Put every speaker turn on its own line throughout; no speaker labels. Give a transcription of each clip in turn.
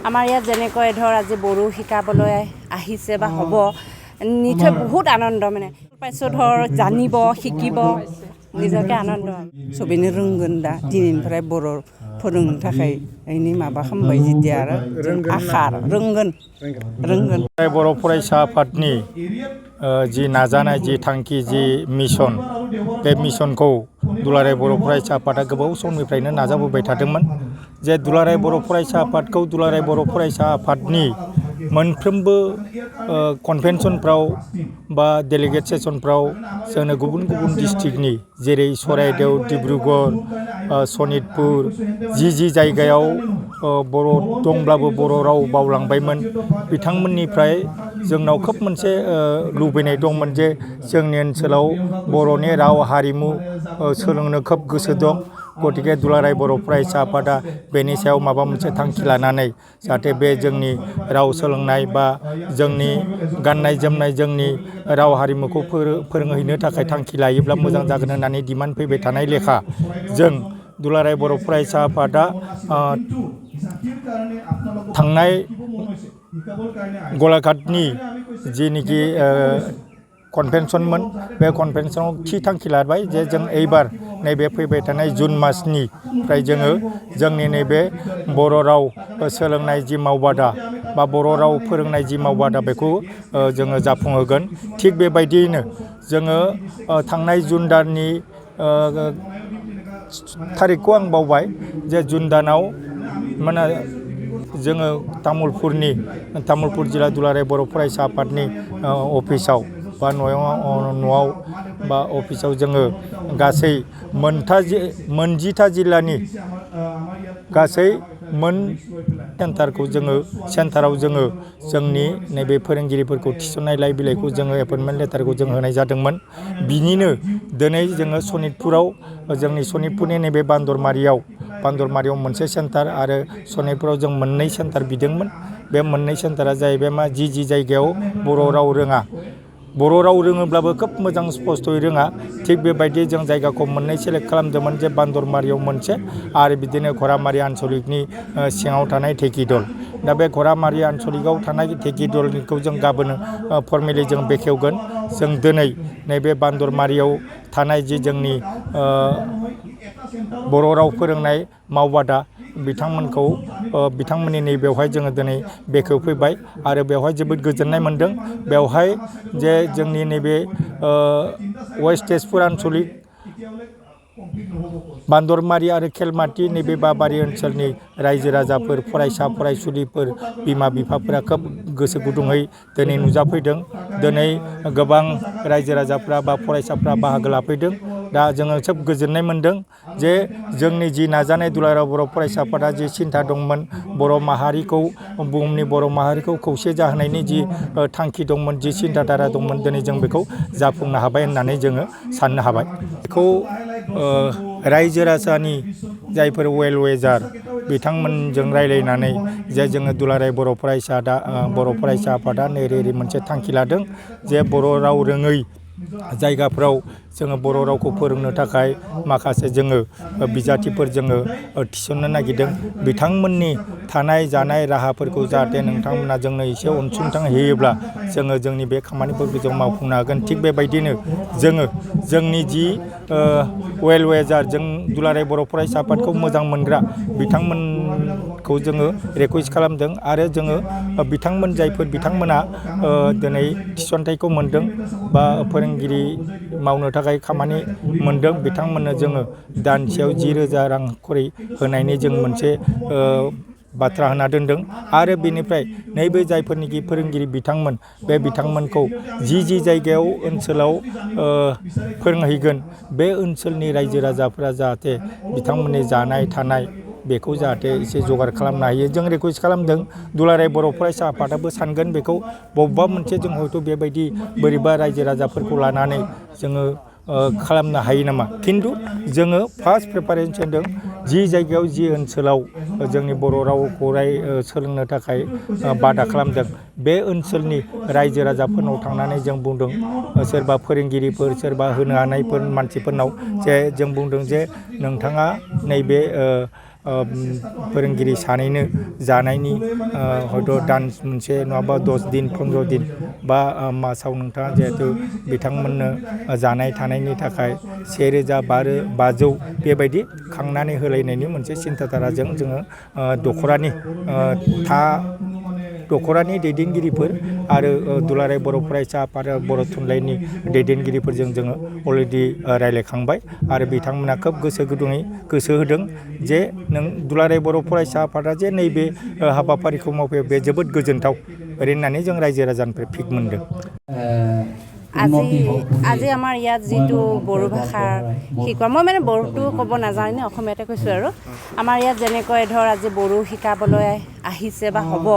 আমাৰ ইয়াত যেনেকৈ ধৰ আজি বড়ো শিকাবলৈ আহিছে বা হ'ব নিশ্চয় বহুত আনন্দ মানে পাইছোঁ ধৰ জানিব শিকিব নিজকে आनन्द
सबिनो रोंगोन दा दिनैनिफ्राय बर' फोरोंनो थाखाय इनि माबा खालामबाय जितिया आरो आखा रोंगोन
बर' फरायसा आफादनि जि नाजानाय जि थांखि जि मिशन बे मिशनखौ दुलाराय बर' फरायसा आफादा गोबाव समनिफ्रायनो नाजाबोबाय थादोंमोन जे दुलाराय बर' फरायसा आफादखौ दुलाराय बर' फरायसा आफादनि मोनफ्रोमबो कनभेनसनफ्राव बा डेलिगेट सेसनफ्राव जोंनो गुबुन गुबुन डिस्ट्रिक्टनि जेरै सराइदेव डिब्रुगड़ सनितपुर जि जायगायाव बर' दंब्लाबो बर' राव बावलांबायमोन बिथांमोननिफ्राय जोंनाव खोब मोनसे लुबैनाय दंमोन जे जोंनि ओनसोलाव बर'नि राव हारिमु सोलोंनो खोब गोसो दं गतिके दुलाराय बर' फरायसा आफादा बेनि सायाव माबा मोनसे थांखि लानानै जाहाथे बे जोंनि राव सोलोंनाय बा जोंनि गाननाय जोमनाय जोंनि राव हारिमुखौ फोरोंहैनो थाखाय थांखि लायोब्ला मोजां जागोन होननानै डिमान्ड फैबाय थानाय लेखा जों दुलाराय बर' फरायसा आफादा थांनाय गलाघाटनि जिनिखि कनभेनसनमोन बे कनभेनसनाव थि थांखि लाबाय जे जों एबार नैबे फैबाय थानाय जुन मासनिफ्राय जोङो जोंनि नैबे बर' राव सोलोंनाय जि मावबादा बा बर' राव फोरोंनाय जि मावबादा बेखौ जोङो जाफुंहोगोन थिग बेबायदियैनो जोङो थांनाय जुन दाननि थारिखखौ आं बावबाय जे जुन दानाव माने जोङो तामुलपुर जिल्ला दुलाराय बर' फरायसा आफादनि अफिसाव बा न'आव बा अफिसाव जोङो गासै मोनजिथा जिल्लानि गासै सेन्टाराव जोङो जोंनि नैबे फोरोंगिरिफोरखौ थिसननायलाय बिलाइखौ जोङो एपइन्टमेन्ट लेटारखौ जों होनाय जादोंमोन बिनिनो दिनै जोङो सनितपुराव जोंनि सनितपुरनि नैबे बान्दरमारियाव मोनसे सेन्टार आरो सनितपुराव जों मोननै सेन्टार बिदोंमोन बे मोननै सेन्टारा जाहैबाय मा जि जायगायाव बर' राव रोङा बर' राव रोङोब्लाबो खोब मोजां स्पस्थ'यै रोङा थिग बेबायदि जों जायगाखौ मोननै सेलेक्ट खालामदोंमोन जे बान्दरमारियाव मोनसे आरो बिदिनो घरामारि आनसलिकनि सिङाव थानाय ढेकिदल दा बे घरामारि आनसलिकआव थानाय ढेकिदलखौ जों गाबोन फर्मेलि जों बेखेवगोन जों दिनै नैबे बान्दरमारियाव थानाय जि जोंनि बर' राव फोरोंनाय मावबादा बिथांमोननि नैबेवहाय जोङो दिनै बेखेवफैबाय आरो बेवहाय जोबोद गोजोननाय मोनदों बेवहाय जे जोंनि नैबे वेस्ट तेजपुर आनसलिक बान्दरमारि आरो खेलमाटि नैबे बाबारि ओनसोलनि रायजो राजाफोर फरायसा फरायसुलिफोर बिमा बिफाफोरा खोब गोसो गुदुङै दिनै नुजाफैदों दिनै गोबां रायजो राजाफ्रा बा फरायसाफ्रा बाहागो लाफैदों दा जोङो खोब गोजोननाय मोनदों जे जोंनि जि नाजानाय दुलाराय बर' फरायसा आफादा जि सिन्था दंमोन बुहुमनि बर' माहारिखौ खौसे जाहोनायनि जि थांखि दंमोन जि सिन्थाधारा दंमोन दिनै जों बेखौ जाफुंनो हाबाय होननानै जोङो साननो हाबाय बेखौ रायजो राजानि जायफोर वेल वेजार बिथांमोनजों रायलायनानै जे जोङो दुलाराय बर' फरायसा आफादा ओरै मोनसे थांखि लादों जे बर' राव रोङै जायगाफ्राव जोङो बर' रावखौ फोरोंनो थाखाय माखासे जोङो बिजाथिफोर जोङो थिसननो नागिरदों बिथांमोननि थानाय जानाय राहाफोरखौ जाहाथे नोंथांमोना जोंनो एसे अनसुंथाइ होयोब्ला जोङो जोंनि बे खामानिफोरखौ जों मावफुंनो हागोन थिग बेबायदिनो जोङो जोंनि जि वेल वेजार जों दुलाराय बर' फरायसा आफादखौ मोजां मोनग्रा बिथांमोनखौ जोङो रिकुवेस्ट खालामदों आरो जोङो बिथांमोना दिनै थिसनथाइखौ मोनदों बा फोरोंगिरि मावनो थाखाय खामानि मोनदों बिथांमोननो जोङो दानसेयाव 10,000 रां खरि होनायनि जों मोनसे बाथ्रा होना दोनदों आरो बेनिफ्राय नैबे जायफोरनिखि फोरोंगिरि बिथांमोनखौ जि जायगायाव ओनसोलाव फोरोंहैगोन बे ओनसोलनि रायजो राजाफ्रा जाहाथे बिथांमोननि जानाय थानाय बेखौ जाहाथे एसे जगार खालामनो हायो जों रिकुवेस्ट खालामदों दुलाराय बर' फरायसा आफादाबो सानगोन बेखौ बबेबा मोनसे जों हयथ' बेबायदि बोरैबा रायजो राजाफोरखौ लानानै जोङो खालामनो हायो नामा खिन्थु जोङो फार्स्ट प्रिपारेसन होदों जि जायगायाव जि ओनसोलाव जोंनि बर' रावखौ सोलोंनो थाखाय बादा खालामदों बे ओनसोलनि रायजो राजाफोरनाव थांनानै जों बुंदों सोरबा फोरोंगिरिफोर सोरबा होनो हानायफोर मानसिफोरनाव जे जों बुंदों जे नोंथाङा नैबे फोरोंगिरि सानैनो जानायनि हयथ' दान मोनसे नङाबा 10 दिन 15 दिन बा मासाव नोंथाङा जिहेथु बिथांमोननो जानाय थानायनि थाखाय 1,500 बेबायदि खांनानै होलायनायनि मोनसे सिन्थाधाराजों जोङो दख'रानि दैदेनगिरिफोर आरो दुलाराय बर' फरायसा आफाद बर' थुनलाइनि दैदेनगिरिफोरजों जोङो अलरेडि रायज्लायखांबाय आरो बिथांमोना खोब गोसो गुदुङै गोसो होदों जे नों दुलाराय बर' फरायसा आफादा जे नैबे हाबाफारिखौ मावफैयो बे जोबोद गोजोनथाव ओरै होननानै जों रायजो राजानिफ्राय फिक मोनदों।
আজি আমাৰ ইয়াত যিটো বড়ো ভাষাৰ শিকোৱা মই মানে বড়োটো ক'ব নাজানো অসমীয়াতে কৈছোঁ আৰু আমাৰ ইয়াত যেনেকৈ ধৰ আজি বড়ো শিকাবলৈ আহিছে বা হ'ব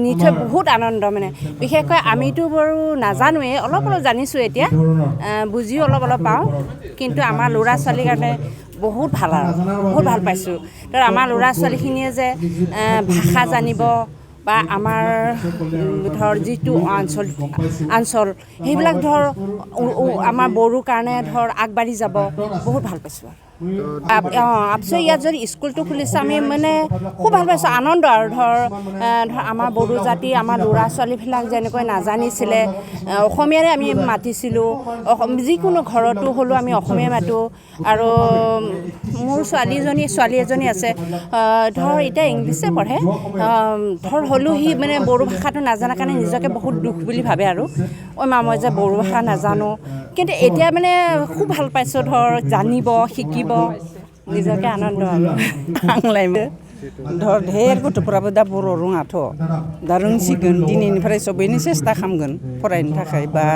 নিশ্চয় বহুত আনন্দ মানে বিশেষকৈ আমিতো বাৰু নাজানোৱেই অলপ জানিছোঁ এতিয়া বুজিও অলপ পাওঁ কিন্তু আমাৰ ল'ৰা ছোৱালীৰ কাৰণে বহুত ভাল আৰু বহুত ভাল পাইছোঁ ধৰ আমাৰ ল'ৰা ছোৱালীখিনিয়ে যে ভাষা জানিব বা আমাৰ ধৰ যিটো অঞ্চল সেইবিলাক ধৰ আমাৰ বড়োৰ কাৰণে ধৰ আগবাঢ়ি যাব বহুত ভাল পাইছোঁ আৰু আপচে ইয়াত যদি স্কুলটো খুলিছে আমি মানে খুব ভাল পাইছোঁ আনন্দ আৰু ধৰ আমাৰ বড়ো জাতি আমাৰ ল'ৰা ছোৱালীবিলাক যেনেকৈ নাজানিছিলে অসমীয়াৰে আমি মাতিছিলোঁ যিকোনো ঘৰতো হ'লেও আমি অসমীয়া মাতোঁ আৰু মোৰ ছোৱালী এজনী আছে ধৰ এতিয়া ইংলিছে পঢ়ে ধৰ হ'লেও সি মানে বড়ো ভাষাটো নাজানাৰ কাৰণে নিজকে বহুত দুখ বুলি ভাবে আৰু মই যে বড়ো ভাষা নাজানো কিন্তু এতিয়া মানে খুব ভাল পাইছোঁ ধৰ জানিব শিকিব নিজকে आनन्द
आंलाय धर धेर गथ'फोराबो दा बर' रोङाथ' दा रोंसिगोन दिनैनिफ्राय सबैनो सेस्था खालामगोन फरायनो थाखाय बा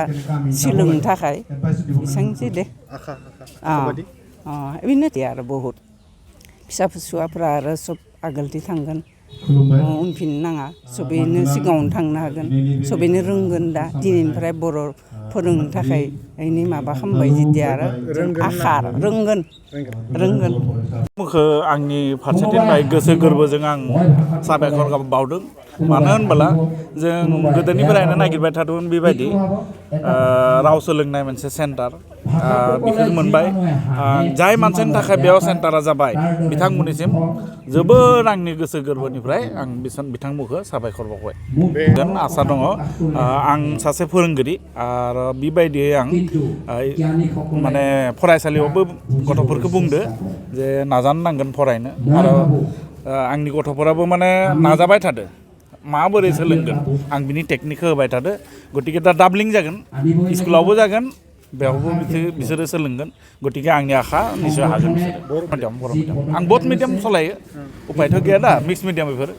सोलोंनो थाखाय एसेनोसै दे बेनो आरो बहुत फिसा फिसौफोरा आरो सब आगोलथि थांगोन उनफिननो नाङा सबैनो सिगाङावनो थांनो हागोन सबैनो रोंगोन दा दिनैनिफ्राय बर' फोरोंनो थाखाय बेनि माबा खालामबाय जितिया आरो आखा रोंगोन
आंनि फारसेनिफ्राय गोसो गोरबोजों आं साबायखर बावदों मानो होनबोला जों गोदोनिफ्रायनो नागिरबाय थादोंमोन बेबायदि राव सोलोंनाय मोनसे सेन्टार बेखौ मोनबाय जाय मानसिनि थाखाय बेयाव सेन्टारा जाबाय बिथांमोननिसिम जोबोर आंनि गोसो गोरबोनिफ्राय आं बिथांमोनखौ साबायखर बावबाय आसा दङ आं सासे फोरोंगिरि आरो बेबायदियै आं माने फरायसालियावबो गथ'फोरखौ बुंदो जे नाजानो नांगोन फरायनो आरो आंनि गथ'फोराबो माने नाजाबाय थादो माबोरै सोलोंगोन आं बिनि टेकनिकखौ होबाय थादो गतिके दा डाबलिं जागोन स्कुलावबो जागोन बेयावबो बिसोरो सोलोंगोन गतिके आंनि आखा निसय हागोन बिसोरो बर' मिडियाम आं बहुत मिडियाम सालायो उपायथ' गैया दा मिक्स मिडियाम बेफोर